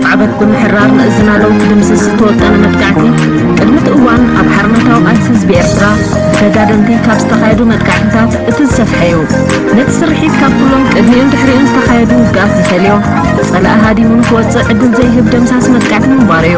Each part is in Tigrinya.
ማዕበል ብምሕራር መእዝና ለውጢ ድምስስ ዝተወጠነ መጥቃዕቲ፣ ቅድሚ እቲ እዋን ኣብ ሓርነታዊ ቃልሲ ህዝቢ ኤርትራ ብተጋደልቲ ካብ ዝተኻየዱ መጥቃዕትታት እቲ ዝሰፍሐ እዩ። ነቲ ስርሒት ካብ ኩሎም ቅድሚኡን ድሕሪኡን ዝተኻየዱ ውግኣት ዝፈልዮ፣ ጸላኢ ሃዲሙ ንክወጽእ ዕድል ዘይህብ ደምሳሲ መጥቃዕቲ ምንባሩ እዩ።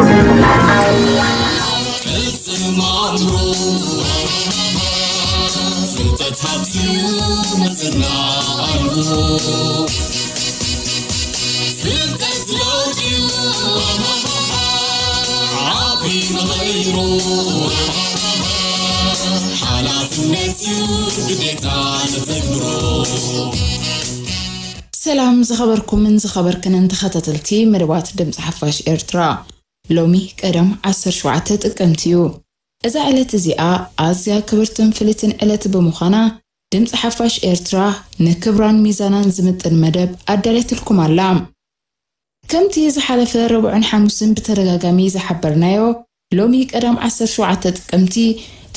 ሰላም ዝኸበርኩምን ዝኸበርክንን ተኸታተልቲ መደባት ድምፂ ሓፋሽ ኤርትራ። ሎሚ ቀደም ዓሰርተ ሸውዓተ ጥቅምቲ እዩ። እዛ ዕለት እዚኣ ኣዝያ ክብርትን ፍልይትን ዕለት ብምዃና ድምፂ ሓፋሽ ኤርትራ ንክብራን ሚዛናን ዝምጥን መደብ ኣዳልየትልኩም ኣላ። ከምቲ ዝሓለፈ ረቡዕን ሓሙስን ብተደጋጋሚ ዝሓበርናዮ፣ ሎሚ ቀዳም ዓሰርተ ሸውዓተ ጥቅምቲ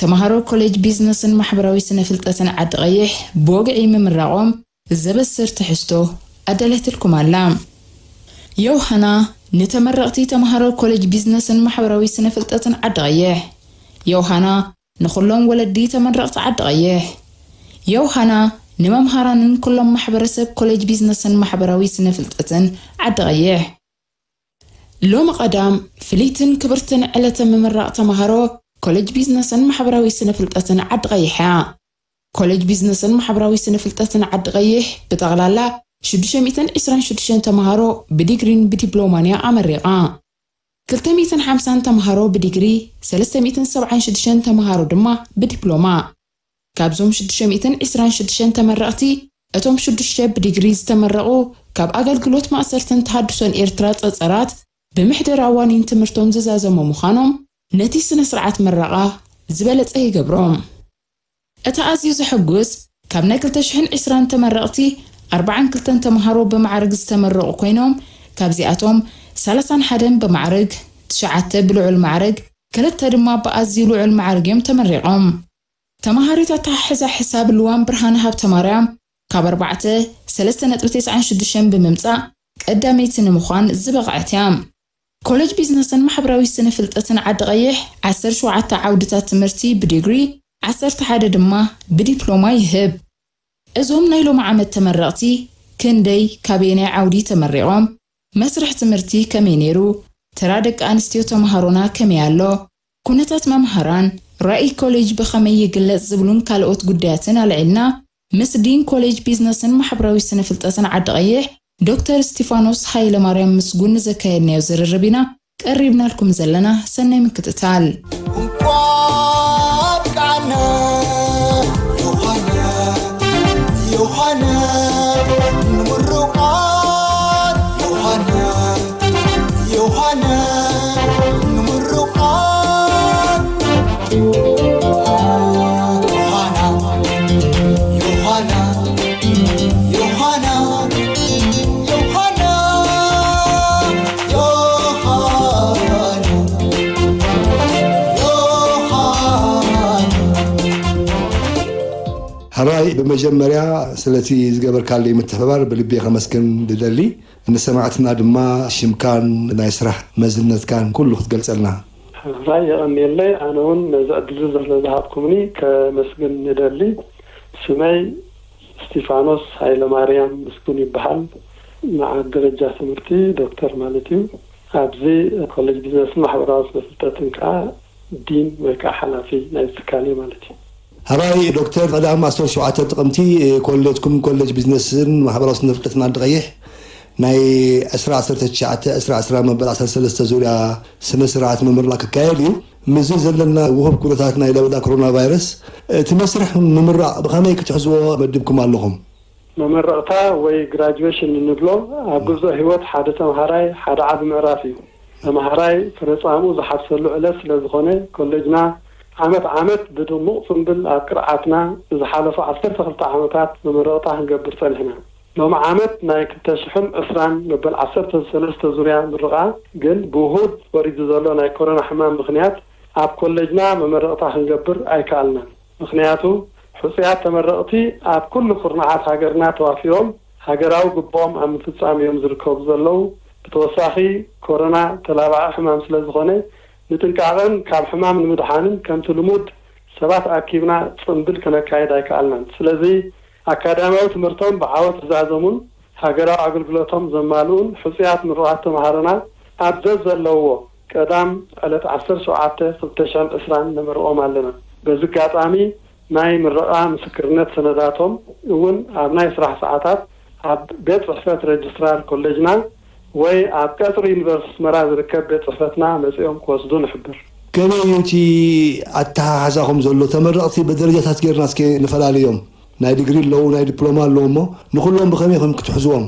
ተምሃሮ ኮሌጅ ቢዝነስን ማሕበራዊ ስነ ፍልጠትን ዓዲ ቀይሕ ብወግዒ ምምራቖም ዘበስር ትሕዝቶ ኣዳልየትልኩም ኣላ። ዮሃና ንተመረቕቲ ተምሃሮ ኮሌጅ ቢዝነስን ማሕበራዊ ስነ ፍልጠትን ዓዲ ቀይሕ። ዮሃና ንኹሎም ወለዲ ተመረቕቲ ዓዲ ቀይሕ። ዮሃና ንመምሃራንን ኩሎም ማሕበረሰብ ኮሌጅ ቢዝነስን ማሕበራዊ ስነ ፍልጠትን ዓዲ ቀይሕ። ሎሚ ቀዳም ፍልይትን ክብርትን ዕለተ ምምራቕ ተምሃሮ ኮሌጅ ቢዝነስን ማሕበራዊ ስነ ፍልጠትን ዓዲ ቀይሕ እያ። ኮሌጅ ቢዝነስን ማሕበራዊ ስነ ፍልጠትን ዓዲ ቀይሕ ብጠቕላላ ሽዱሽተ ሚእትን ዕስራን ሽዱሽተን ተምሃሮ ብዲግሪን ብዲፕሎማን እያ ኣመሪቓ። ክልተ ሚእትን ሓምሳን ተምሃሮ ብዲግሪ፣ ሰለስተ ሚእትን ሰብዓን ሽዱሽተን ተምሃሮ ድማ ብዲፕሎማ። ካብዞም ሽዱሽተ ሚእትን ዕስራን ሽዱሽተን ተመረቕቲ፣ እቶም ሽዱሽተ ብዲግሪ ዝተመረቑ ካብ ኣገልግሎት ማእሰርትን ተሃድሶን ኤርትራ ጸጸራት ብምሕደራ ዋኒን ትምህርቶም ዝዛዘሙ ምዃኖም ነቲ ስነ ስርዓት ምረቓ ዝበለጸ ይገብሮም። እቲ ኣዝዩ ዘሐጉስ፣ ካብ ናይ ክልተ ሽሕን ዕስራን ተመረቕቲ ኣርባዓን ክልተን ተምሃሮ ብማዕርግ ዝተመረቑ ኮይኖም፣ ካብዚኣቶም ሰላሳን ሓደን ብማዕርግ፣ ትሽዓተ ብልዑል ማዕርግ፣ ክልተ ድማ ብኣዝዩ ልዑል ማዕርግ እዮም ተመሪቖም። ተምሃሪት ኣተሓሕዛ ሕሳብ ልዋም ብርሃነ ሃብተማርያም ካብ ኣርባዕተ ሰለስተ ነጥቢ ተስዓን ሽዱሽተን ብምምጻእ ቀዳመይቲ ንምዃን ዝበቕዐት እያ። ኮሌጅ ቢዝነስን ማሕበራዊ ስነ ፍልጠትን ዓዲ ቀይሕ ዓሰርተ ሸውዓተ ዓውድታት ትምህርቲ ብዲግሪ፣ ዓሰርተ ሓደ ድማ ብዲፕሎማ ይህብ። እዞም ናይ ሎሚ ዓመት ተመረቕቲ ክንደይ፣ ካበየናይ ዓውዲ ተመሪቖም፣ መስርሕ ትምህርቲ ከመይ ነይሩ፣ ተራ ደቂ ኣንስትዮ ተምሃሮና ከመይ ኣሎ፣ ኩነታት መምሃራን፣ ራእይ ኮሌጅ ብኸመይ ይግለጽ ዝብሉን ካልኦት ጉዳያትን ኣልዒልና ምስ ዲን ኮሌጅ ቢዝነስን ማሕበራዊ ስነ ፍልጠትን ዓዲ ቀይሕ ዶክተር እስቲፋኖስ ሃይለማርያም ምስጉን ንዘካየድናዮ ዝርርብ ኢና ቀሪብናልኩም ዘለና። ሰናይ ምክትታል። እንኳን ቃና ዮሃና ዮሃና ንምሩቓት ዮሃና ዮሃና ንምሩቓት ዮሃና ዮሃና ዮሃና ዮሃና ዮሃና ዮሃና ሕራይ ብመጀመርያ ስለቲ ዝገበርካለይ ምትሕብባር ብልቢ ከመስግን ድደሊ። ንሰማዕትና ድማ ሽምካን ናይ ስራሕ መዝነትካን ኩሉ ክትገልጸልና። ሕራይ የቐንየለይ። ኣነ እውን ነዚ ዕድል ዘሎ ዝሃብኩምኒ ከመስግን ንደሊ። ስመይ እስቲፋኖስ ሃይለማርያም ምስጉን ይበሃል። መዓርግ ደረጃ ትምህርቲ ዶክተር ማለት እዩ። ኣብዚ ኮሌጅ ቢዝነስን ማሕበራዊ ስነ ፍልጠትን ከዓ ዲን ወይ ከዓ ሓላፊ ናይ ትካል እየ ማለት እዩ። ሕራይ ዶክተር፣ ቀዳም ዓሰርተ ሸውዓተ ጥቅምቲ ኮሌጅኩም ኮሌጅ ቢዝነስን ማሕበራዊ ስነ ፍልጠትን ዓዲ ቀይሕ ናይ ዕስራ ዓሰርተ ትሽዓተ ዕስራ ዕስራ መበል ዓሰርተ ሰለስተ ዙርያ ስነ ስርዓት ምምራቕ ክካየድ እዩ። ምስዚ ዘለና ውሁብ ኩነታት ናይ ለበዳ ኮሮና ቫይረስ እቲ መስርሕ ምምራቕ ብኸመይ ክትሕዝዎ መዲብኩም ኣለኹም? መመረቕታ ወይ ግራጁዌሽን እንብሎ ኣብ ጉዕዞ ህይወት ሓደ ተምሃራይ ሓደ ዓቢ ምዕራፍ እዩ። ተምሃራይ ፍረ ጻምኡ ዝሓፍሰሉ ዕለት ስለ ዝኾነ ኮሌጅና ዓመት ዓመት ብድሙቕ ጽምብል ኣብ ቅርዓትና ንዝሓለፉ ዓሰርተ ክልተ ዓመታት መመረቕታ ክንገብር ጸኒሕና። ሎሚ ዓመት ናይ ክልተ ሽሕን ዕስራን መበል ዓሰርተ ሰለስተ ዙርያ ምርቓ ግን ብውሁድ ወሪዱ ዘሎ ናይ ኮሮና ሕማም ምኽንያት ኣብ ኮሌጅና መመረቕታ ክንገብር ኣይከኣልናን። ምኽንያቱ ሕጹያት ተመረቕቲ ኣብ ኩሉ ኩርናዓት ሃገርና ተዋፊሮም ሃገራዊ ግብኦም ኣብ ምፍጻም እዮም ዝርከቡ ዘለዉ። ተወሳኺ ኮሮና ተላባዒ ሕማም ስለ ዝኾነ፣ ንጥንቃቐን ካብ ሕማም ንምድሓንን ከምቲ ልሙድ ሰባት ኣኪብና ጽምብል ከነካይድ ኣይከኣልናን። ስለዚ ኣካዳሚያዊ ትምህርቶም ብዓወት ዝዛዘሙን ሃገራዊ ኣገልግሎቶም ዘማልኡን ሕጹያት ምሩቓት ተምሃሮና ኣብ ዘዘለውዎ ቀዳም ዕለት ዓሰርተ ሸውዓተ ክልተ ሽሕን ዕስራን ነመርቖም ኣለና። በዚ ኣጋጣሚ ናይ ምረቓ ምስክርነት ሰነዳቶም እውን ኣብ ናይ ስራሕ ሰዓታት ኣብ ቤት ጽሕፈት ሬጅስትራር ኮሌጅና ወይ ኣብ ቀጽሪ ዩኒቨርሲቲ ኣስመራ ዝርከብ ቤት ጽሕፈትና መጺኦም ክወስዱ ንሕብር። ከመይ እዩ እቲ ኣተሓሕዛኹም ዘሎ? ተመረቕቲ ብደረጃታት ጌርና እስኪ ንፈላልዮም። ናይ ዲግሪ ኣለዉ፣ ናይ ዲፕሎማ ኣለዉ፣ እሞ ንኹሎም ብኸመይ ኢኹም ክትሕዝዎም?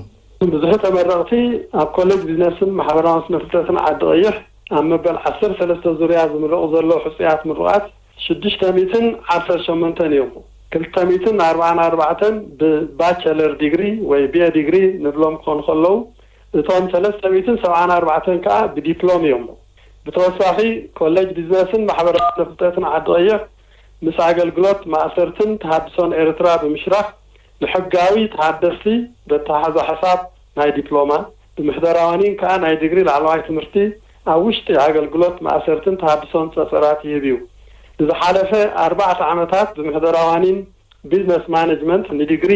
ብዙሕ ተመረቕቲ ኣብ ኮሌጅ ቢዝነስን ማሕበራዊ ስነ ፍልጠትን ዓዲ ቀይሕ ኣብ መበል ዓሰርተ ሰለስተ ዙርያ ዝምረቑ ዘለዉ ሕጹያት ምሩቓት ሽዱሽተ ሚእትን ዓሰርተ ሸሞንተን እዮም። ክልተ ሚእትን ኣርባዓን ኣርባዕተን ብባቸለር ዲግሪ ወይ ቢኤ ዲግሪ ንብሎም ክኾኑ ከለዉ፣ እቶም ሰለስተ ሚእትን ሰብዓን ኣርባዕተን ከኣ ብዲፕሎም እዮም። ብተወሳኺ፣ ኮሌጅ ቢዝነስን ማሕበራዊ ስነ ፍልጠትን ዓዲ ቀይሕ ምስ ኣገልግሎት ማእሰርትን ተሃድሶን ኤርትራ ብምሽራኽ፣ ንሕጋዊ ተሃደስቲ በተሓሕዛ ሕሳብ ናይ ዲፕሎማ፣ ብምሕደራ ዋኒን ከኣ ናይ ዲግሪ ላዕለዋይ ትምህርቲ ኣብ ውሽጢ ኣገልግሎት ማእሰርትን ተሃድሶን ጸጸራት ይህብ እዩ። ንዝሓለፈ ኣርባዕተ ዓመታት ብምሕደራ ዋኒን ቢዝነስ ማኔጅመንት ንዲግሪ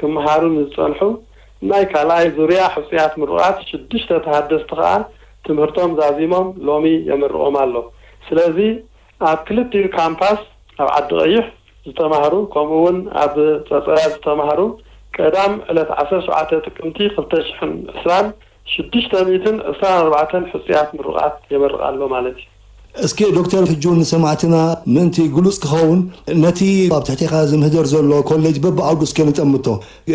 ክመሃሩ ንዝጸንሑ ናይ ካልኣይ ዙርያ ሕጹያት ምሩቓት ሽዱሽተ ተሃደስቲ ከኣ ትምህርቶም ዛዚሞም ሎሚ የመርቖም ኣሎ። ስለዚ ኣብ ክልቲኡ ካምፓስ ኣብ ዓዲ ቀይሕ ዝተማህሩ ከምኡ እውን ኣብ ጸጸራ ዝተማህሩ ቀዳም ዕለት ዓሰርተ ሸውዓተ ጥቅምቲ ክልተ ሽሕን ዕስራን ሽዱሽተ ሚእትን ዕስራን ኣርባዕተን ሕጹያት ምሩቓት የመርቕ ኣሎ ማለት እዩ። እስኪ ዶክተር ሕጂ ንሰማዕትና ምእንቲ ግሉጽ ክኸውን ነቲ ኣብ ትሕቴኻ ዝምህደር ዘሎ ኮሌጅ በብዓውዱ እስከ ንጠምቶ።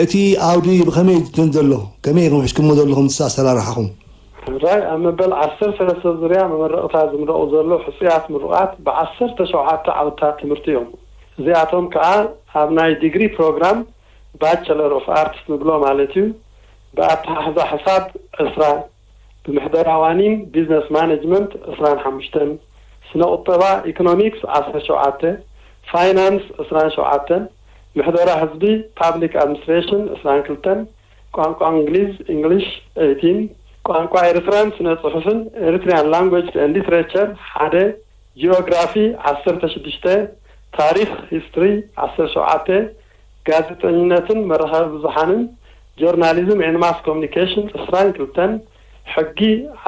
እቲ ዓውዲ ብኸመይ እዩ ዘሎ? ከመይ ኢኹም ሒዝኩሞ ዘለኹም ንሳ ኣሰራርሓኹም? ሕራይ ኣብ መበል ዓሰርተ ሰለስተ ዙርያ መመረቕታ ዝምረቑ ዘለዉ ሕጹያት ምሩቓት ብዓሰርተ ሸውዓተ ዓውድታት ትምህርቲ እዮም። እዚኣቶም ከኣ ኣብ ናይ ዲግሪ ፕሮግራም ባቸለር ኦፍ ኣርትስ ንብሎ ማለት እዩ፣ ብኣተሓሕዛ ሕሳብ ዕስራ፣ ብምሕደራ ዋኒን ቢዝነስ ማኔጅመንት ዕስራን ሓሙሽተን፣ ስነ ቁጠባ ኢኮኖሚክስ ዓሰርተ ሸውዓተ፣ ፋይናንስ ዕስራን ሸውዓተን፣ ምሕደራ ህዝቢ ፓብሊክ ኣድሚኒስትሬሽን ዕስራን ክልተን፣ ቋንቋ እንግሊዝ ኢንግሊሽ ኤይቲን፣ ቋንቋ ኤርትራን ስነ ጽሑፍን ኤሪትሪያን ላንጉጅ ኤንድ ሊትሬቸር ሓደ፣ ጂኦግራፊ ዓሰርተ ሽዱሽተ፣ ታሪኽ ሂስትሪ ዓሰርተ ሸውዓተ፣ ጋዜጠኝነትን መራኸቢ ብዙሓንን ጆርናሊዝም ኤንድ ማስ ኮሙኒኬሽን ዕስራን ክልተን፣ ሕጊ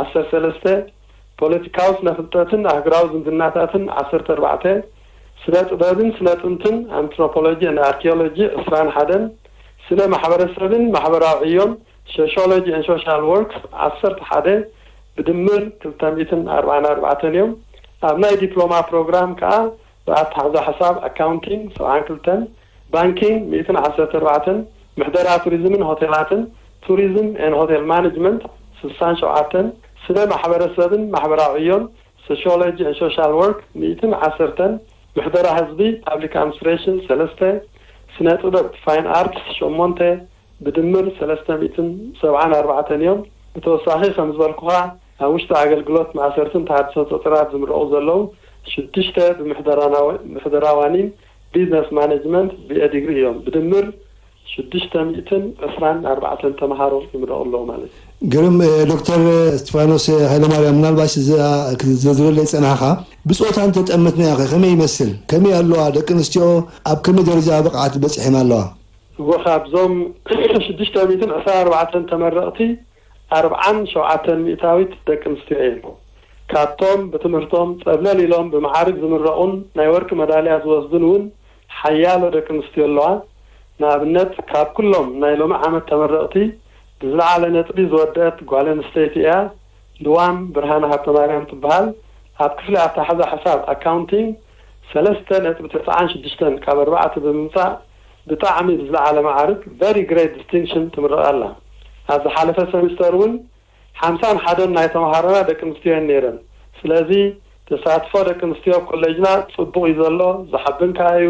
ዓሰርተ ሰለስተ፣ ፖለቲካዊ ስነ ፍልጠትን ኣህጉራዊ ዝምድናታትን ዓሰርተ ኣርባዕተ፣ ስነ ጥበብን ስነ ጥንትን ኣንትሮፖሎጂ ኤንድ ኣርኪኦሎጂ ዕስራን ሓደን፣ ስነ ማሕበረሰብን ማሕበራዊ ዕዮን ሶሺዮሎጂ ኤንድ ሶሻል ወርክስ ዓሰርተ ሓደ፣ ብድምር ክልተ ሚእትን ኣርባዓን ኣርባዕተን እዮም። ኣብ ናይ ዲፕሎማ ፕሮግራም ከኣ ብኣተሓሕዛ ሕሳብ ኣካውንቲንግ ሰብዓን ክልተን፣ ባንኪንግ ሚእትን ዓሰርተ ኣርባዕተን፣ ምሕደራ ቱሪዝምን ሆቴላትን ቱሪዝም ኤንድ ሆቴል ማኔጅመንት ስሳን ሸውዓተን፣ ስነ ማሕበረሰብን ማሕበራዊ ዕዮን ሶሺዮሎጂ ኤንድ ሶሻል ወርክ ሚእትን ዓሰርተን፣ ምሕደራ ህዝቢ ፓብሊክ ኣድሚኒስትሬሽን ሰለስተ፣ ስነ ጥበብ ፋይን ኣርትስ ሸሞንተ፣ ብድምር ሰለስተ ሚእትን ሰብዓን ኣርባዕተን እዮም። ብተወሳኺ ከም ዝበልኩኻ ኣብ ውሽጢ ኣገልግሎት ማእሰርትን ተሃድሶ ጸጸራት ዝምረቑ ዘለዉ ሽዱሽተ ብምሕደራናዊ-፣ ምሕደራዋኒን ቢዝነስ ማኔጅመንት ቢኤ ዲግሪ እዮም። ብድምር ሽዱሽተ ሚእትን ዕስራን ኣርባዕተን ተምሃሮ ይምረቑ ኣለዉ ማለት እዩ። ግርም። እ፣ ዶክተር እስጢፋኖስ ሃይለማርያም፣ ምናልባሽ እዛ ክትዘርዝረለይ ጸናሕካ፣ ብጾታ እንተጠመትናዮ ከ ከመይ ይመስል? ከመይ ኣለዋ? ደቂ ኣንስትዮ ኣብ ከመይ ደረጃ ብቕዓት በጺሐን ኣለዋ? እወ፣ ካብዞም ሽዱሽተ ሚእትን ዕስራን ኣርባዕተን ተመረቕቲ ኣርብዓን ሸውዓተን ሚእታዊት ደቂ ኣንስትዮ እየን። ካብቶም ብትምህርቶም ጸብለል ኢሎም ብመዓርግ ዝምረቑን ናይ ወርቂ መዳልያ ዝወስዱን እውን ሓያሎ ደቂ ኣንስትዮ ኣለዋ። ንኣብነት፣ ካብ ኩሎም ናይ ሎሚ ዓመት ተመረቕቲ ብዝለዓለ ነጥቢ ዝወደአት ጓል ኣንስተይቲ እያ። ልዋም ብርሃነ ሃብተማርያም ትበሃል። ኣብ ክፍሊ ኣተሓሕዛ ሕሳብ ኣካውንቲንግ ሰለስተ ነጥቢ ተስዓን ሽዱሽተን ካብ ኣርባዕተ ብምምጻእ ብጣዕሚ ብዝለዓለ መዓርግ ቨሪ ግሬት ዲስቲንክሽን ትምረቕ ኣላ። ኣብ ዝሓለፈ ሰሚስተር እውን ሓምሳን ሓደን ናይ ተምሃሮና ደቂ ኣንስትዮ እየን ነይረን። ስለዚ ተሳትፎ ደቂ ኣንስትዮ ኣብ ኮሌጅና ጽቡቕ እዩ ዘሎ፣ ዝሓብን ከኣ እዩ።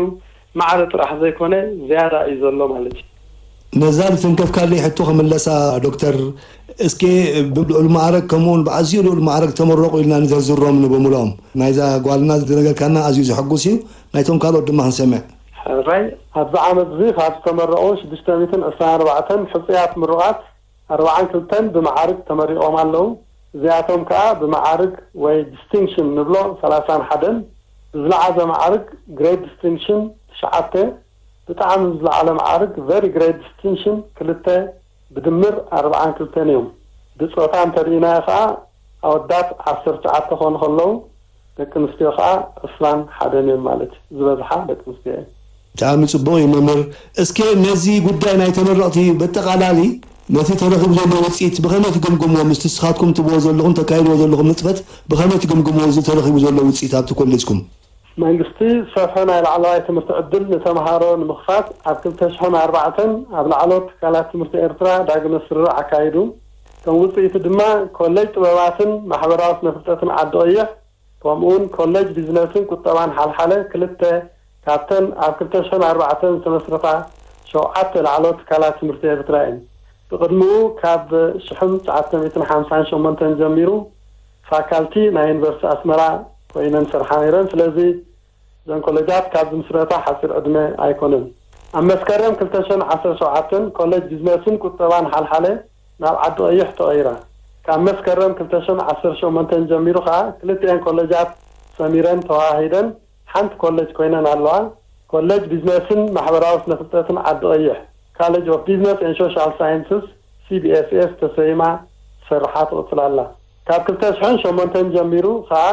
ማዕረ ጥራሕ ዘይኮነ ዝያዳ እዩ ዘሎ ማለት እዩ። ነዛ ዝተንከፍካለይ ሕቶ ክምለሳ ዶክተር፣ እስኪ ብልዑል ማዕረግ ከምኡውን ብኣዝዩ ልዑል ማዕረግ ተመረቑ ኢልና ንዘርዝሮም ንብምልኦም። ናይዛ ጓልና ዝነገርካና ኣዝዩ ዘሐጉስ እዩ። ናይቶም ካልኦት ድማ ክንሰምዕ። ሕራይ፣ ኣብዚ ዓመት እዚ ካብ ዝተመረቑ ሽዱሽተ ሚእትን ዕስራን ኣርባዕተን ሕጹያት ምሩቓት ኣርባዓን ክልተን ብመዓርግ ተመሪቖም ኣለዉ። እዚኣቶም ከኣ ብመዓርግ ወይ ዲስቲንክሽን ንብሎ ሰላሳን ሓደን፣ ብዝለዓዘ መዓርግ ግሬድ ዲስቲንክሽን ትሽዓተ፣ ብጣዕሚ ዝለዓለ መዓርግ ቨሪ ግሬድ ዲስቲንክሽን ክልተ፣ ብድምር ኣርባዓን ክልተን እዮም። ብጾታ እንተርኢናዮ ከኣ ኣወዳት ዓሰርተ ትሽዓተ ክኾኑ ከለዉ፣ ደቂ ኣንስትዮ ከኣ ዕስራን ሓደን እዮም ማለት እዩ። ዝበዝሓ ደቂ ኣንስትዮ እየን። ብጣዕሚ ጽቡቕ እዩ መምህር። እስከ ነዚ ጉዳይ ናይ ተመረቕቲ በጠቓላሊ ነቲ ተረኺቡ ዘሎ ውጽኢት ብኸመይ ትግምግምዎ? ምስቲ ንስኻትኩም ትብዎ ዘለኹም፣ ተካይድዎ ዘለኹም ንጥፈት ብኸመይ ትግምግምዎ? እዚ ተረኺቡ ዘሎ ውጽኢት ኣብቲ ኮሌጅኩም? መንግስቲ ዝሰፍሐ ናይ ላዕለዋይ ትምህርቲ ዕድል ንተምሃሮ ንምኽፋት ኣብ ክልተ ሽሕን ኣርባዕተን ኣብ ላዕለዎት ትካላት ትምህርቲ ኤርትራ ዳግመ ስርርዕ ኣካይዱ። ከም ውጽኢቱ ድማ ኮሌጅ ጥበባትን ማሕበራዊ ስነ ፍልጠትን ዓዲ ቀይሕ፣ ከምኡውን ኮሌጅ ቢዝነስን ቁጠባን ሓልሓለ ክልተ ካብተን ኣብ ክልተ ሽሕን ኣርባዕተን ዝተመስረታ ሸውዓተ ላዕለዎት ትካላት ትምህርቲ ኤርትራ እየን። ብቕድሚኡ ካብ ሽሕን ትሽዓተ ሚእትን ሓምሳን ሸሞንተን ጀሚሩ ፋካልቲ ናይ ዩኒቨርሲቲ ኣስመራ ኮይነን ሰርሓ ነይረን። ስለዚ እዘን ኮሌጃት ካብ ዝምስረታ ሓፂር ዕድመ ኣይኮነን። ኣብ መስከረም ክልተ ሽሕን ዓሰርተ ሸውዓተን ኮሌጅ ቢዝነስን ቁጠባን ሓልሓለ ናብ ዓዲ ቀይሕ ተቐይራ። ካብ መስከረም ክልተ ሽሕን ዓሰርተ ሸሞንተን ጀሚሩ ከዓ ክልቲኤን ኮሌጃት ሰሚረን ተዋሃሂደን ሓንቲ ኮሌጅ ኮይነን ኣለዋ። ኮሌጅ ቢዝነስን ማሕበራዊ ስነ ፍልጠትን ዓዲ ቀይሕ፣ College of Business and Social Sciences፣ C B S S፣ ተሰይማ ትሰርሓ ትቕጽል ኣላ። ካብ ክልተ ሽሕን ሸሞንተን ጀሚሩ ከዓ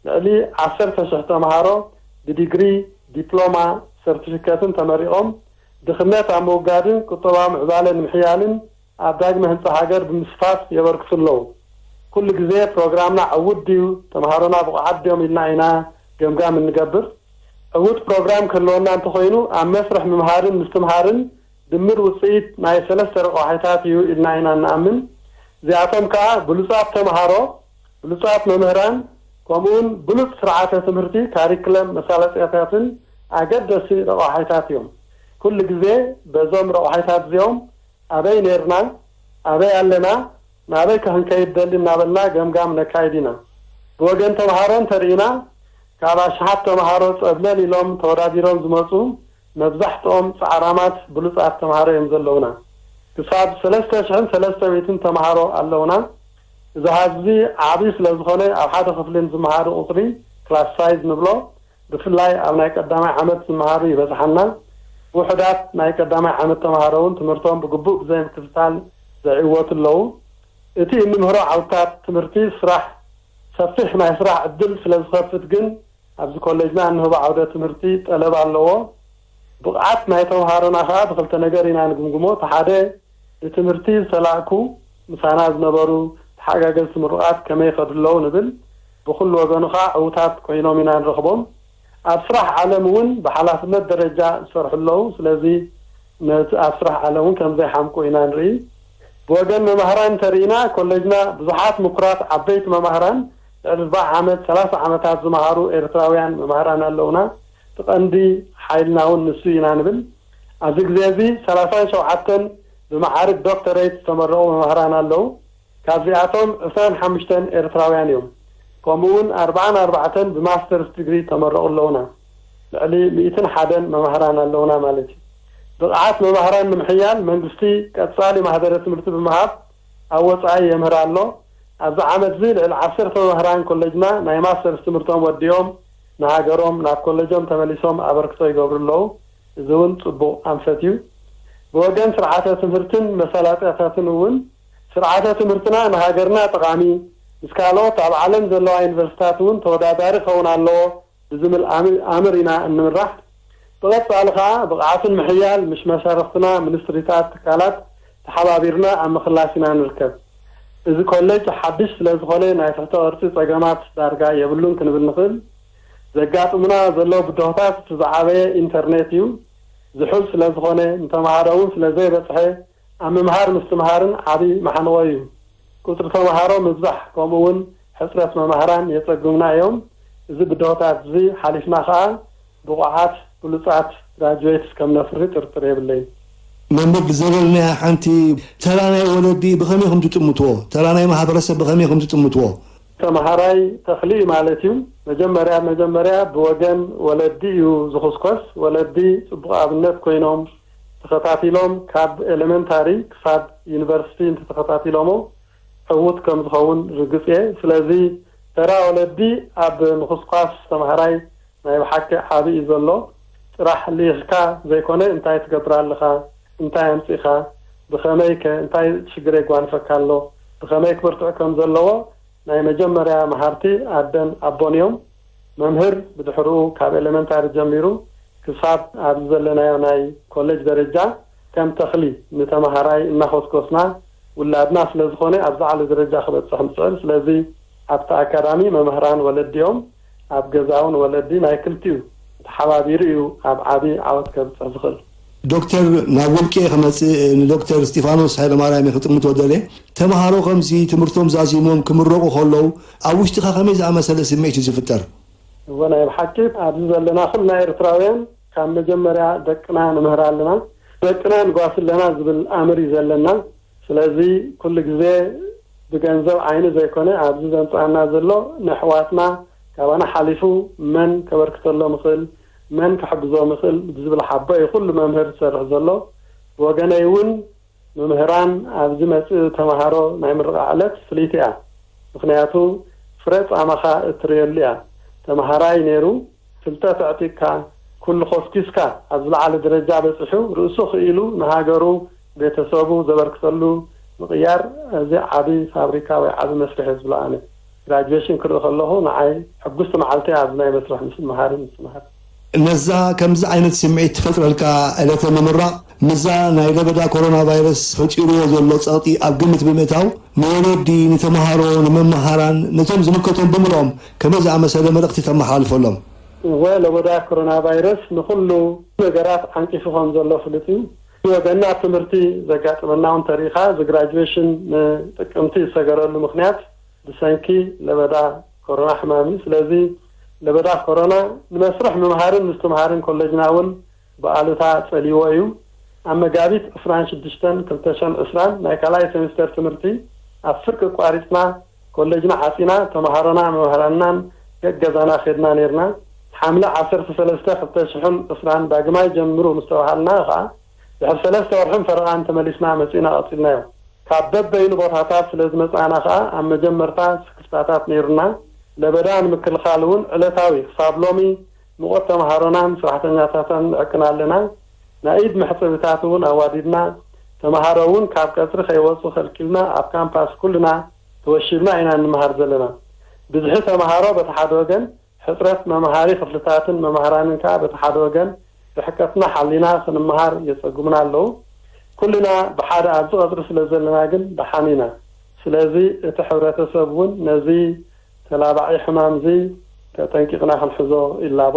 ልዕሊ ዓሰርተ ሽሕ ተምሃሮ ብዲግሪ፣ ዲፕሎማ፣ ሰርቲፊኬትን ተመሪቖም ድኽነት ኣብ ምውጋድን ቁጠባዊ ምዕባለ ንምሕያልን ኣብ ዳግመ ህንጻ ሃገር ብምስታፍ የበርክቱ ኣለዉ። ኩሉ ግዜ ፕሮግራምና ዕዉት ድዩ፣ ተምሃሮና ብቑዓት ድዮም ኢልና ኢና ገምጋም እንገብር። ዕዉት ፕሮግራም ክህልወና እንተኾይኑ ኣብ መስርሕ ምምሃርን ምስትምሃርን ድምር ውጽኢት ናይ ሰለስተ ረቋሒታት እዩ ኢልና ኢና እንኣምን። እዚኣቶም ከኣ ብሉጻት ተምሃሮ፣ ብሉጻት መምህራን፣ ከምኡውን ብሉጽ ስርዓተ ትምህርቲ፣ ካሪክለም፣ መሳለጥያታትን ኣገደስቲ ረቋሒታት እዮም። ኩሉ ግዜ በዞም ረቋሒታት እዚኦም ኣበይ ኔርና፣ ኣበይ ኣለና፣ ናበይ ከ ክንከይድ ደሊ እናበልና ገምጋም ነካይድ ኢና። ብወገን ተምሃሮ እንተርኢና፣ ካብ ኣሽሓት ተምሃሮ ጸብለል ኢሎም ተወዳዲሮም ዝመጹ መብዛሕትኦም ጻዕራማት ብሉጻት ተምሃሮ እዮም ዘለውና። ክሳብ ሰለስተ ሽሕን ሰለስተ ሚእትን ተምሃሮ ኣለውና። እዚ ኣሃዝ እዚ ዓቢ ስለ ዝኾነ ኣብ ሓደ ክፍሊ ንዝመሃሩ ቁጽሪ ክላስ ሳይዝ ንብሎ ብፍላይ ኣብ ናይ ቀዳማይ ዓመት ዝመሃሩ ይበዝሓና። ውሑዳት ናይ ቀዳማይ ዓመት ተምሃሮ እውን ትምህርቶም ብግቡእ ብዘይ ምክትታል ዘዕወቱ ኣለዉ። እቲ እንምህሮ ዓውድታት ትምህርቲ ስራሕ፣ ሰፊሕ ናይ ስራሕ ዕድል ስለ ዝኸፍት ግን ኣብዚ ኮሌጅና እንህቦ ዓውደ ትምህርቲ ጠለብ ኣለዎ። ብቕዓት ናይ ተምሃሮና ከኣ ብክልተ ነገር ኢና ንግምግሞ። እቲ ሓደ ንትምህርቲ ዝተላእኩ ምሳና ዝነበሩ ተሓጋገዝቲ ምሩቓት ከመይ ይኸዱ ኣለዉ ንብል። ብኹሉ ወገኑ ከኣ ዕዉታት ኮይኖም ኢና ንረኽቦም። ኣብ ስራሕ ዓለም እውን ብሓላፍነት ደረጃ ዝሰርሑ ኣለዉ። ስለዚ ነቲ ኣብ ስራሕ ዓለም እውን ከም ዘይሓምቁ ኢና ንርኢ። ብወገን መማህራን እንተርኢና ኮሌጅና ብዙሓት ምኩራት ዓበይቲ መማህራን ልዕሊ ኣርባዓ ዓመት ሰላሳ ዓመታት ዝመሃሩ ኤርትራውያን መማህራን ኣለዉና። እቲ ቀንዲ ሓይልና እውን ንሱ ኢና ንብል። ኣብዚ ግዜ እዚ ሰላሳን ሸውዓተን ብመዓርግ ዶክተሬት ዝተመረቑ መማህራን ኣለዉ። ካብዚኣቶም ዕስራን ሓሙሽተን ኤርትራውያን እዮም። ከምኡ እውን ኣርባዓን ኣርባዕተን ብማስተርስ ዲግሪ ተመረቑ ኣለዉና። ልዕሊ ሚእትን ሓደን መማህራን ኣለዉና ማለት እዩ። ብቕዓት መማህራን ንምሕያል መንግስቲ ቀጻሊ ማህደረ ትምህርቲ ብምሃብ ኣብ ወጻኢ የምህር ኣሎ። ኣብዚ ዓመት እዚ ልዕሊ ዓሰርተ መማህራን ኮሌጅና ናይ ማስተርስ ትምህርቶም ወዲኦም ንሃገሮም ናብ ኮሌጆም ተመሊሶም ኣበርክቶ ይገብሩ ኣለዉ። እዚ እውን ጽቡቕ ኣንፈት እዩ። ብወገን ስርዓተ ትምህርትን መሳላጥያታትን እውን ስርዓተ ትምህርትና ንሃገርና ጠቓሚ፣ ምስ ካልኦት ኣብ ዓለም ዘለዋ ዩኒቨርሲታት እውን ተወዳዳሪ ክኸውን ኣለዎ ብዝብል ኣም- ኣምር ኢና እንምራሕ። ብቐጻሊ ከኣ ብቕዓቱ ንምሕያል ምስ መሻርኽትና ሚኒስትሪታት ትካላት ተሓባቢርና ኣብ ምኽላስ ኢና ንርከብ። እዚ ኮሌጅ ሓድሽ ስለ ዝኾነ ናይ ትሕተ ቅርጺ ጸገማት ዳርጋ የብሉን ክንብል ንኽእል። ዘጋጥሙና ዘለዉ ብድሆታት እቲ ዝዓበየ ኢንተርኔት እዩ። ዝሑል ስለ ዝኾነ ንተምሃሮ እውን ስለ ዘይበጽሐ ኣብ ምምሃር ምስትምሃርን ዓቢ ማሕንቖ እዩ። ቁጽሪ ተምሃሮ ምብዛሕ ከምኡ እውን ሕጽረት መማህራን የጸግሙና እዮም። እዚ ብድሆታት እዚ ሓሊፍና ከኣ ብቑዓት ብሉጻት ግራጁዌትስ ከም ነፍሪ ጥርጥር የብለይን። መምህር ብዘበልናያ ሓንቲ ተራ ናይ ወለዲ ብኸመይ ከም ትጥምትዎ፣ ተራ ናይ ማሕበረሰብ ብኸመይ ከም ትጥምትዎ? ተምሃራይ ተኽሊ እዩ ማለት እዩ። መጀመርያ መጀመርያ ብወገን ወለዲ እዩ ዝኹስኮስ። ወለዲ ጽቡቕ ኣብነት ኮይኖም ተኸታቲሎም ካብ ኤሌመንታሪ ክሳብ ዩኒቨርሲቲ እንተተኸታቲሎሞ ዕዉት ከም ዝኸውን ርግጽ እየ። ስለዚ ተራ ወለዲ ኣብ ምኹስኳስ ተምሃራይ ናይ ብሓቂ ዓቢ እዩ ዘሎ። ጥራሕ ልኢኽካ ዘይኮነ እንታይ ትገብር ኣለኻ፣ እንታይ ኣምጺእኻ፣ ብኸመይ ከ እንታይ ሽግር የጓንፈካ ኣሎ፣ ብኸመይ ክብርትዕ ከም ዘለዎ ናይ መጀመርያ መሃርቲ ኣደን ኣቦን እዮም። መምህር ብድሕርኡ ካብ ኤሌመንታሪ ጀሚሩ ክሳብ ኣብዚ ዘለናዮ ናይ ኮሌጅ ደረጃ ከም ተኽሊ ንተምሃራይ እናኾስኮስና ውላድና ስለ ዝኾነ ኣብ ዝዓለ ደረጃ ክበፅሕ ንፅዕር። ስለዚ ኣብቲ ኣካዳሚ መምህራን ወለዲኦም ኣብ ገዛውን ወለዲ ናይ ክልቲኡ ተሓባቢሩ እዩ ኣብ ዓቢ ዓወት ከብፅሕ ዝኽእል። ዶክተር ናብ ውልቂ ክመፅእ ንዶክተር እስጢፋኖስ ሃይለማርያም ክጥምቶ ደለ ተምሃሮ ከምዚ ትምህርቶም ዛዚሞም ክምረቑ ከለዉ ኣብ ውሽጥኻ ከመይ ዝኣመሰለ ስምዒት እዩ ዝፍጠር? እወ ናይ ብሓቂ ኣብዚ ዘለና ኩልና ኤርትራውያን ካብ መጀመርያ ደቅና ንምህር ኣለና። ደቅና ንጓስ ኣለና ዝብል ኣምር እዩ ዘለና። ስለዚ ኩሉ ግዜ ብገንዘብ ዓይኒ ዘይኮነ ኣብዚ ዘምፅኣና ዘሎ ንኣሕዋትና ካባና ሓሊፉ መን ከበርክተሎም ይኽእል፣ መን ክሕግዞም ይኽእል ብዝብል ሓቦ እዩ ኩሉ መምህር ዝሰርሕ ዘሎ። ብወገነይ እውን መምህራን ኣብዚ መፅእ ተምሃሮ ናይ ምርቓ ዕለት ፍልይቲ እያ። ምኽንያቱ ፍረ ፃማኻ እትርእየሉ እያ። ተምሃራይ ነይሩ ፍልጠት ኣዕጢቕካ ኩሉ ኮስኪስካ ኣብ ዝለዓለ ደረጃ በፂሑ ርእሱ ክኢሉ ንሃገሩ ቤተሰቡ ዘበርክተሉ ምቕያር እዚ ዓቢ ፋብሪካ ወይ ዓቢ መስርሕ እየ ዝብሎ ኣነ። ግራጁዌሽን ክርኢ ከለኹ ንዓይ ሕጉስቲ መዓልቲ እያ ኣብዚ ናይ መስርሕ ምስ መሃሪ ምስ መሃር። ነዛ ከምዚ ዓይነት ስምዒት ትፈጥረልካ ዕለተ ምምራቕ ምስዛ ናይ ለበዳ ኮሮና ቫይረስ ፈጢርዎ ዘሎ ጸቕጢ ኣብ ግምት ብምእታው ንወለዲ፣ ንተምሃሮ፣ ንመምሃራን ነቶም ዝምልከቶም ብምልኦም ከመይ ዝኣመሰለ መልእኽቲ ተመሓላልፈሎም? እወ ለበዳ ኮሮና ቫይረስ ንኹሉ ነገራት ዓንቂፉ ከም ዘሎ ፍሉጥ እዩ። ብወገንና ኣብ ትምህርቲ ዘጋጥመና እውን ተሪኢኻ እዚ ግራጁዌሽን ንጥቅምቲ ዝሰገረሉ ምኽንያት ብሰንኪ ለበዳ ኮሮና ሕማም እዩ። ስለዚ ለበዳ ኮሮና ንመስርሕ ምምሃርን ምስትምሃርን ኮሌጅና እውን ብኣሉታ ጸልይዎ እዩ። ኣብ መጋቢት ዕስራን ሽዱሽተን ክልተ ሽሕን ዕስራን ናይ ካልኣይ ሴሚስተር ትምህርቲ ኣብ ፍርቂ ኣቋሪጽና ኮሌጅና ዓጺና ተምሃሮና መምህራንናን ገገዛና ከድና ነርና። ሓምለ ዓሰርተ ሰለስተ ክልተ ሽሕን ዕስራን ዳግማይ ጀምሩ ምስ ተባሃልና ኸኣ ድሕሪ ሰለስተ ወርሕን ፈረቓን ተመሊስና መጺእና ቀጺልናዮ። ካብ በበይኑ ቦታታት ስለ ዝመጻእና ከኣ ኣብ መጀመርታ ስክፍታታት ነይሩና። ለበዳ ንምክልኻል እውን ዕለታዊ ክሳብ ሎሚ ምቖት ተምሃሮናን ሰራሕተኛታታን ንዕቅን ኣለና። ናይ ኢድ መሕጸቢታት እውን ኣዋዲድና። ተምሃሮ እውን ካብ ቀጽሪ ከይወጹ ከልኪልና ኣብ ካምፓስ ኩልና ተወሺብና ኢና እንምሃር ዘለና። ብዝሒ ተምሃሮ በቲ ሓደ ወገን ሕጽረት መምሃሪ ክፍልታትን መማህራንን ከኣ በቲ ሓደ ወገን ርሕቀትና ሓሊና ክንምሃር የጸግሙና ኣለዉ። ኩልና ብሓደ ኣብዚ ቀጽሪ ስለ ዘለና ግን ደሓን ኢና። ስለዚ እቲ ሕብረተሰብ እውን ነዚ ተላባዒ ሕማም እዚ ተጠንቂቕና ክንሕዞ ይላቦ።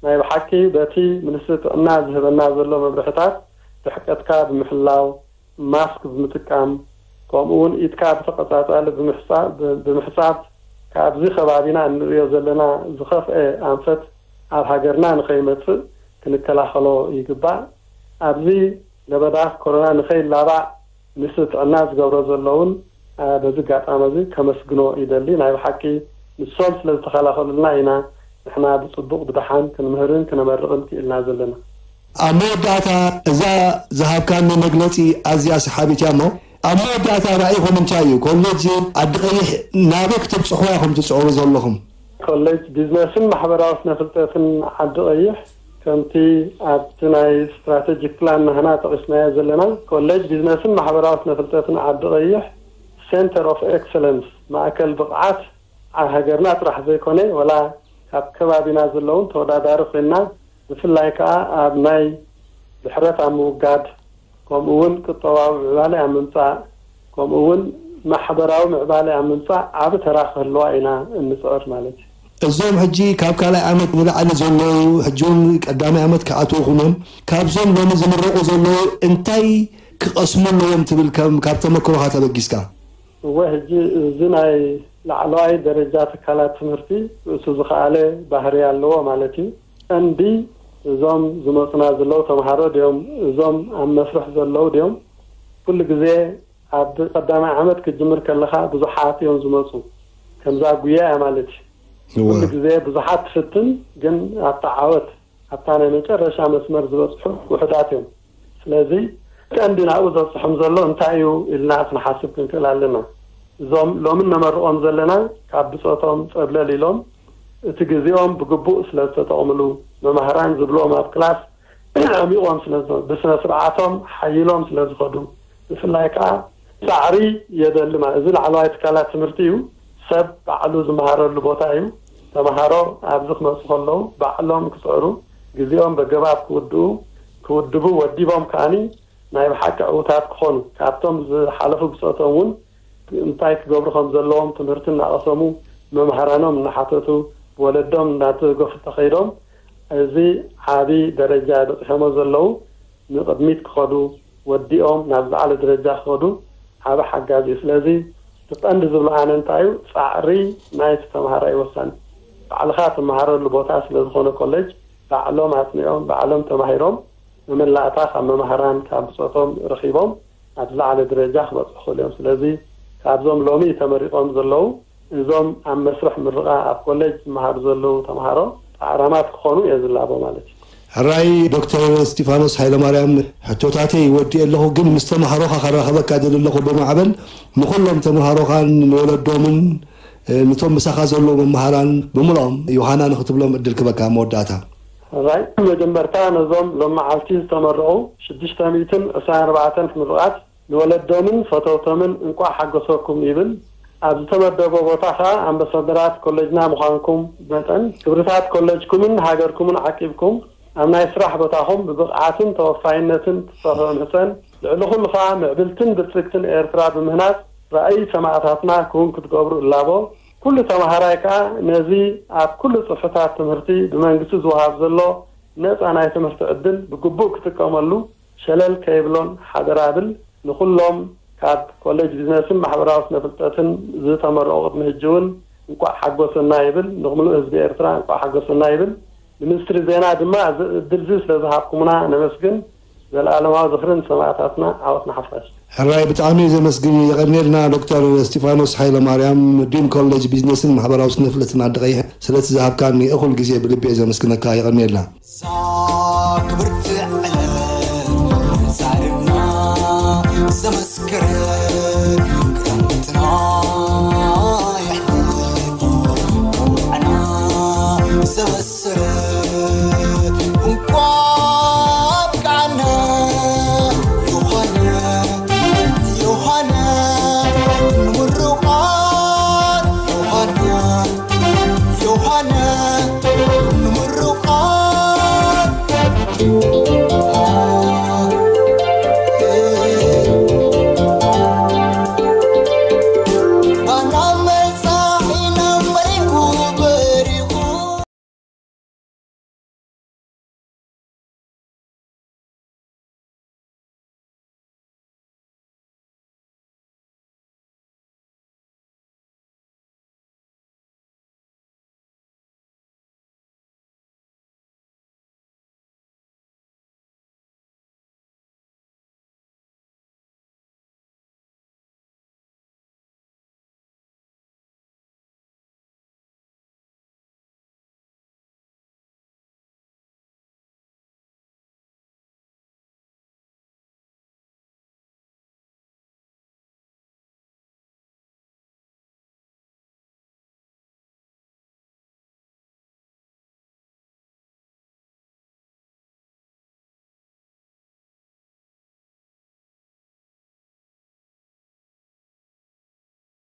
ናይ ብሓቂ በቲ ሚኒስትሪ ጥዕና ዝህበና ዘሎ መምርሕታት ርሕቀትካ ብምሕላው፣ ማስክ ብምጥቃም፣ ከምኡ እውን ኢድካ ብተቐጻጻሊ ብምሕጻብ ካብዚ ከባቢና እንርእዮ ዘለና ዝኸፍአ ኣንፈት ኣብ ሃገርና ንኸይመጽእ ክንከላኸሎ ይግባእ። ኣብዚ ለበዳ ኮሮና ንኸይላባዕ ሚኒስትሪ ጥዕና ዝገብሮ ዘሎ እውን በዚ ኣጋጣሚ እዚ ከመስግኖ ይደሊ። ናይ ብሓቂ ንሶም ስለ ዝተኸላኸሉልና ኢና ንሕና ብጽቡቕ ብደሓን ክንምህርን ክነመርቕን ክኢልና ዘለና። ኣብ መወዳእታ እዛ ዝሃብካኒ መግለጺ ኣዝያ ሰሓቢት እያ እሞ ኣብ መወዳእታ ራኢኹም እንታይ እዩ? ኮሌጅ ዓዲ ቀይሕ ናበይ ክትብጽሕዋ ኢኹም ትጽዕሩ ዘለኹም? ኮሌጅ ቢዝነስን ማሕበራዊ ስነ ፍልጠትን ዓዲ ቀይሕ ከምቲ ኣብቲ ናይ ስትራቴጂክ ፕላን ናህና ጠቒስናዮ ዘለና ኮሌጅ ቢዝነስን ማሕበራዊ ስነ ፍልጠትን ዓዲ ቀይሕ ሴንተር ኦፍ ኤክሰለንስ ማእከል ብቕዓት ኣብ ሃገርና ጥራሕ ዘይኮነ ወላ ካብ ከባቢና ዘለውን ተወዳዳሪ ኮይንና ብፍላይ ከዓ ኣብ ናይ ድሕረት ኣብ ምውጋድ ከምኡ እውን ቁጠባዊ ምዕባለ ኣብ ምምፃእ ከምኡ እውን ማሕበራዊ ምዕባለ ኣብ ምምፃእ ዓቢ ተራ ክህልዋ ኢና እንፅዕር ማለት እዩ። እዞም ሕጂ ካብ ካልኣይ ዓመት ንላዕሊ ዘለዉ ሕጂ እውን ቀዳማይ ዓመት ክኣትዉ ኩኖም ካብዞም ሎሚ ዝምረቑ ዘለዉ እንታይ ክቐስሙ ኣለዎም ትብል ከም ካብ ተመክሮኻ ተበጊስካ? እወ ሕጂ እዚ ናይ ላዕለዋይ ደረጃ ትካላት ትምህርቲ ርእሱ ዝኸኣለ ባህሪ ኣለዎ ማለት እዩ። ቀንዲ እዞም ዝመፁና ዘለዉ ተምሃሮ ድዮም እዞም ኣብ መስርሕ ዘለዉ ድዮም ኩሉ ግዜ ኣብ ቀዳማይ ዓመት ክትጅምር ከለኻ ብዙሓት እዮም ዝመፁ ከምዛ ጉያ እያ ማለት እዩ። ኩሉ ግዜ ብዙሓት ትፍትን ግን ኣብታ ዓወት ኣብታ ናይ መጨረሻ መስመር ዝበፅሑ ውሑዳት እዮም። ስለዚ ቀንዲ ናብኡ ዘብፅሖም ዘሎ እንታይ እዩ ኢልና ክንሓስብ ክንክእል ኣለና። እዞም ሎሚ ነመርቖም ዘለና ካብ ብፆቶም ፀብለል ኢሎም እቲ ግዜኦም ብግቡእ ስለ ዝተጠቕምሉ፣ መማህራን ዝብልዎም ኣብ ክላስ ዓሚቖም ስለ ዝነ-፣ ብስነ ስርዓቶም ሓይሎም ስለ ዝኸዱ፣ ብፍላይ ከዓ ፃዕሪ የደሊ ማለት እዚ ላዕለዋይ ትካላት ትምህርቲ እዩ። ሰብ ባዕሉ ዝመሃረሉ ቦታ እዩ። ተምሃሮ ኣብዚ ክመፁ ከለዉ ባዕሎም ክፅዕሩ፣ ግዜኦም በገባብ ክውድኡ፣ ክውድቡ፣ ወዲቦም ከዓኒ ናይ ብሓቂ ዕውታት ክኾኑ፣ ካብቶም ዝሓለፉ ብፆቶም እውን እንታይ ክገብሩ ከም ዘለዎም ትምህርቲ እናቐሰሙ፣ መምሃራኖም እናሓተቱ፣ ወለዶም እናተደገፉ ተኸይዶም፣ እዚ ዓቢ ደረጃ በፂሖሞ ዘለዉ ንቕድሚት ክኸዱ፣ ወዲኦም ናብ ዝዓለ ደረጃ ክኸዱ ዓቢ ሓጋዚ እዩ። ስለዚ እቲ ቀንዲ ዝብሎ ኣነ እንታይ እዩ፣ ፃዕሪ ናይቲ ተምሃራይ ወሳኒ። ባዕልኻ ትመሃረሉ ቦታ ስለ ዝኾነ ኮሌጅ ባዕሎም ኣፅኒዖም፣ ባዕሎም ተማሂሮም፣ መመላእታ ካብ መማህራን ካብ ብፆቶም ረኺቦም ኣብ ዝለዓለ ደረጃ ክበፅሑ ክኽእሉ እዮም። ስለዚ ካብዞም ሎሚ ተመሪቖም ዘለዉ፣ እዞም ኣብ መስርሕ ምርቓ ኣብ ኮሌጅ ዝመሃሩ ዘለዉ ተምሃሮ ፃዕራማት ክኾኑ እየ ዝላቦ ማለት እዩ። ሕራይ ዶክተር እስጢፋኖስ ሃይለማርያም፣ ሕቶታተይ ወዲኤ ኣለኹ፣ ግን ምስ ተምሃሮኻ ከራኸበካ ደሊ ኣለኹ ብማዕበል። ንኹሎም ተምሃሮኻን ንወለዶምን፣ እ፣ ንቶም ምሳኻ ዘለዉ መምሃራን ብምልኦም ዮሃና ንኽትብሎም ዕድል ክበካ መወዳእታ። ሕራይ፣ መጀመርታ ነዞም ሎም መዓልቲ ዝተመረቑ ሽዱሽተ ሚእትን ዕስራን ኣርባዕተን ምሩቓት ንወለዶምን ፈተውቶምን እንቋዕ ሓጎሰኩም ይብል። ኣብ ዝተመደቦ ቦታ ኸኣ ኣምባሳደራት ኮሌጅና ምዃንኩም መጠን፣ ክብርታት ኮሌጅኩምን ሃገርኩምን ዓቂብኩም፣ ኣብ ናይ ስራሕ ቦታኹም ብብቕዓትን ተወፋይነትን ትሰርሑ እምህጸን። ልዕሊ ኩሉ ኸኣ ምዕብልትን ብልጽግትን ኤርትራ ብምህናጽ ራእይ ሰማእታትና ክውን ክትገብሩ እላቦ። ኩሉ ተመሃራይ ከኣ ነዚ ኣብ ኩሉ ጽፍሕታት ትምህርቲ ብመንግስቲ ዝወሃብ ዘሎ ነጻ ናይ ትምህርቲ ዕድል ብግቡእ ክጥቀመሉ ሸለል ከይብሎን ሓደራ ብል። ንኹሎም ካብ ኮሌጅ ቢዝነስን ማሕበራዊ ስነ ፍልጠትን ዝተመረቑ ቅድሚ ሕጂ እውን እንቋዕ ሓጎሰና ይብል። ንሙሉእ ህዝቢ ኤርትራ እንቋዕ ሓጎሰና ይብል። ንሚኒስትሪ ዜና ድማ እዚ ዕድል እዚ ስለ ዝሃብኩምና ነመስግን። ዘለኣለማዊ ዝኽሪ ንሰማእታትና፣ ዓወት ንሓፋሽ። ሕራይ፣ ብጣዕሚ ዘመስግን፣ የቐንየልና ዶክተር እስጢፋኖስ ሃይለ ማርያም፣ ዲን ኮሌጅ ቢዝነስን ማሕበራዊ ስነ ፍልጠትን ዓዲ ቀይሕ፣ ስለቲ ዝሃብካኒ እኹል ግዜ ብልቢ እየ ዘመስግነካ። የቐንየልና። እዛ ክብርቲ ዕለት ዛርና ዘመስከረ ክረምትና የሕልፍ ቁምዕና ዘበሰረ እንኳ ኣብቃዓና ዮሃና ዮሃና ንምሩቓት ዮሃና ዮሃና ንምሩቓት